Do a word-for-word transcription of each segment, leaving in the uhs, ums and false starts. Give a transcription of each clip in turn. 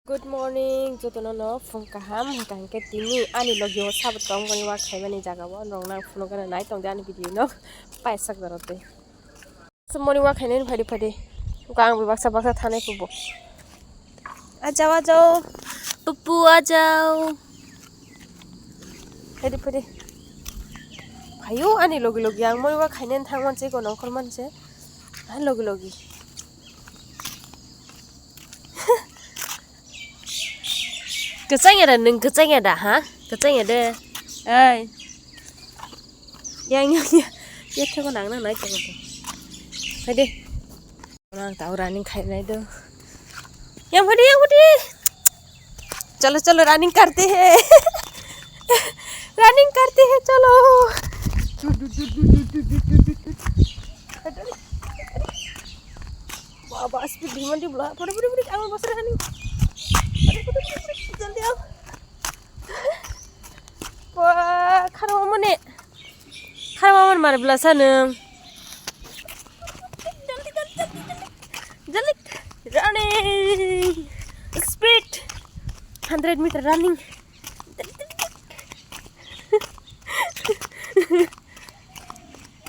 Good morning, jotono no phung kaham, hwnkha hwnkhe tini ani logio sabot tongmani wak khaimani jagao norok nang phunukgana nai tongdi ani video no paisak jorok tei. So morning wak khainani phaidi phaidi, wngkha ang bai baksa baksa thanai phubo. Ajao ajao, pupu ajao. Phaidi phaidi. Phaio ani logi logi, ang morning wak khainani thangman se, kono ongkhorman se. Ani logi logi. Kwchang ya da, nwng kwchang ya da, ha? Kwchang ya de. Ai. Yang, yang, yang. Ya, thebo nang, nang, nai, thebo, thebo. Hai de. Nang tau running khai nai do. Yang phadi, yang phadi. Chalo, chalo, running karte hai. Running karte hai, chalo. Baba, speed di mandi bula. Pore, pore, pore, ang bosor hani. Pore, pore, pore, pore, jaldi aw. Wah, kharo mane. Kharo mane mar bula sanung. Jaldi, jaldi, jaldi, jaldi. Jaldi. Running. Speed. Hundred meter running.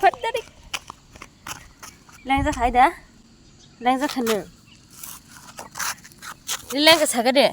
Phat dari. Lengja khai da. Lengja khanu. Lengja saga de.